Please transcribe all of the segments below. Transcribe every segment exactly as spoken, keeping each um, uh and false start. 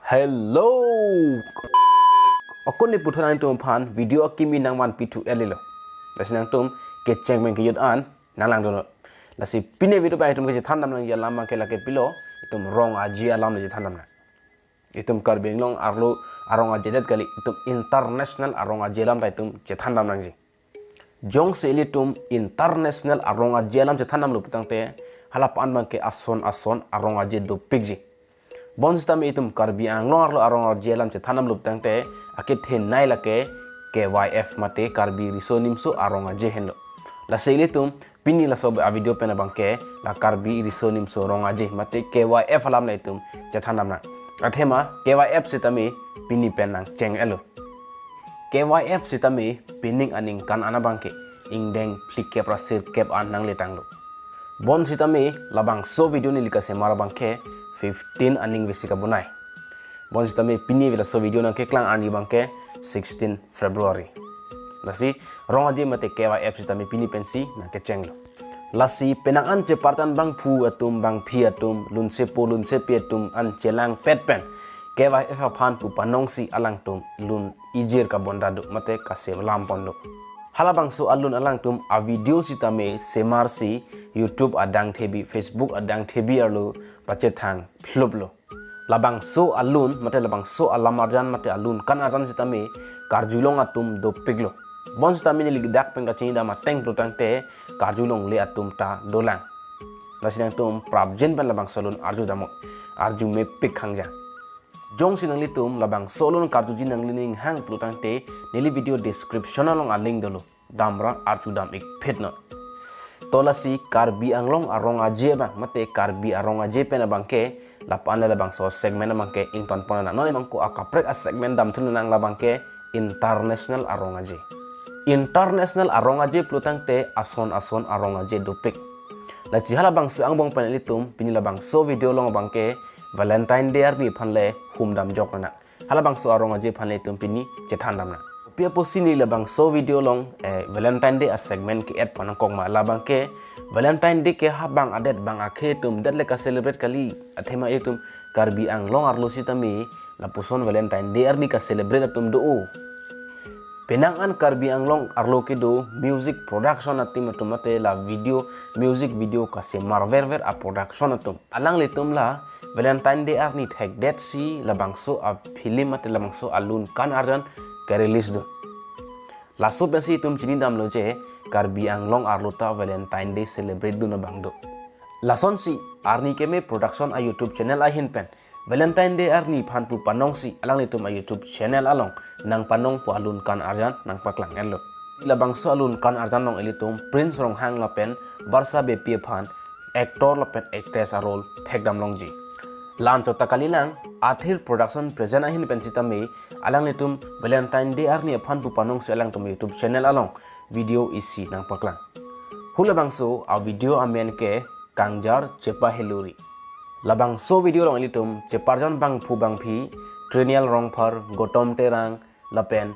Hello. Akon ne puthot nangtum aphan video akimi nangvanpi thu elilo. Lasi nangtum kecheng pen kejut an nanglangdunnon. Lasi pini video pen itum kechethan dam nangji alam abangke lake pilo, itum rong aje alam le chethan dam nang. Itum Karbi Anglong arlo arong aje det kali, itum international arong aje alam ta itum chethan dam nangji. Jongsi ilitum international arong aje alam chethan damlo putangte, hala pen abangke ason ason arong aje dopikji. Bonsitame itum Karbi Anglong arlo arong aje alam chethan damlo putangte, akethenei lake K Y F mate Karbi Riso Nimso Arong Aje henlo. Lasi ilitum pini laso avideo pen abangke la Karbi Riso Nimso Arong Aje mate K Y F alam le itum chethan dam nang. Athema K Y F sitame pini pen nangcheng-etlo. K Y F sitame pining aningkan an abangke ingdeng phlikep ra sirkep an nangletanglo. Bonsitame labangso video neli kasemar abangke fifteen aningvesi kabonai. Bonsitame pini ave laso video nangkeklang arni abangke sixteen February. Lasi rong aje mate K Y F sitame pini pensi nangkechenglo. Lasi penang an cheparjan bangphu atum bangphi atum lunsepo lunsepi atum an chelangpet pen K Y F aphan pu panongsi alangtum lun ijir kabonta do mate kaselam ponlo. Halabangso alun alangtum avideo sitame semarsi YouTube adang thebi, Facebook adang thebi arlo pachethang phluplo. Labangso alun mate labangso alam arjan mate alun kan arjan sitame karjulong atum dopiklo. Bonsitame neli dak pen kachini dam ateng putangte karjulongle atum ta dolang. Lasi nangtum prapjin pen labangso alun arju damnon, arju mepik hangjang. Jongsi nanglitum labangso alun karjuji nanglining hang putangte neli video description along alink dolo. Damra arju dam ikphit non. To lasi Karbi Anglong arong aje abang mate Karbi arong aje pen abangke lapu-an le labangso segment abangke ingtonpon nang. Non abangko akaprek a segment damthu nang labangke international arong aje. International arong aje putangte ason ason arong aje dopik. Lasi halabangso angbong pen ilitum pini labangso video along abangke Valentine Day arni aphan le humdam jok nang. Halabangso arong aje aphan le itum pini chethan dam nang. Pi apotsi neli labangso video along, eh, Valentine Day a segment ke-et pon nangkok ma labangke Valentine Day ke ha bang adet bang akhei atum det le ka-celebrate kali, athema itum Karbi Anglong arlo sitame lapuson Valentine Day arni ka-celebrate atum do-o. Penang an Karbi Anglong arlo kedo music production a-team atum mate la video, music video kasemar verver a production atum. Alanglitum la Valentine Day arni thekdetsi labangso a film mate labangso alun kan arjan ke-release dun. Laso pensi itum chini damlo je Karbi Anglong arlo ta Valentine Day celebrate dun abang do. Lasonsi Arni Keme Production a YouTube channel ahin pen Valentine Day arni aphan pu panongsi alanglitum a YouTube channel along nangpanong pu alun kan arjan nangpaklang-etlo. Labangso alun kan arjan along ilitum Prince Ronghang lapen Barsha Beypi aphan actor lapen actress a role thekdam longji. La-anchot ta kalilang, Athir Production present ahin pen sitame alanglitum Valentine Day arni aphan pu panongsi alangtum YouTube channel along video isi nangpaklang. Hu labangso a video amen ke Kangjar Chepaheluri. Labangso video along ilitum cheparjan bangphu bangphi Trinial Rongphar, Gautam Terang lapen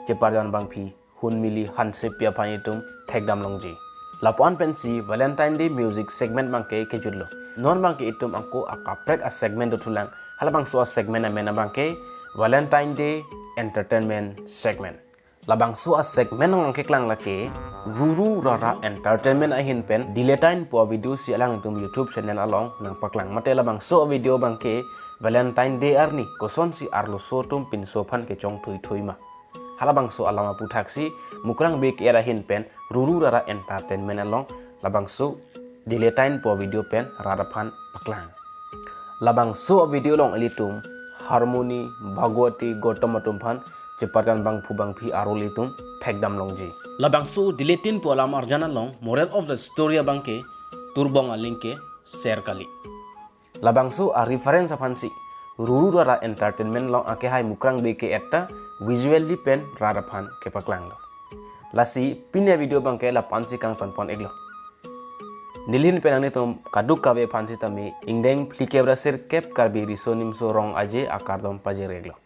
cheparjan bangphi Hunmili Hansepi aphan itum thekdam longji. Lapu-an pensi Valentine Day music segment abangke kejutlo. Non abangke itum ako akaprek a segment dothulang. Halabangso a segment amen abangke Valentine Day Entertainment Segment. Labangso a segment along nangkeklang lake Ruru Rara Entertainment ahin pen Diletain pu a video si alangtum YouTube channel along nangpaklang. Mate labangso a video abangke Valentine Day arni kosonsi arloso atum pinso aphan kechongthuithui ma. Halabangso alam aphuthaksi Mukrang Bey ke-et ahin pen Ruru Rara Entertainment along labangso Diletain pu a video pen rat aphan paklang. Labangso a video along ilitum Harmony, Bhagwati, Gautam atum aphan cheparjan bangphu bangphi a role itum thekdam longji. Labangso Diletain pu alam arjan along moral of the story abangke turbong aling ke ser kali. Labangso a reference aphansi Ruru Rara Entertainment along akehai Mukrang Bey ke-et ta visually pen rat aphan kepaklanglo. Lasi pini a video abangke lapu-ansi kangtonpon-iklo. Neli ahin pen nanglitum kadokave aphan sitame ingdeng phlikep ra sirkep Karbi Riso Nimso Arong Aje akardom pajir-iklo.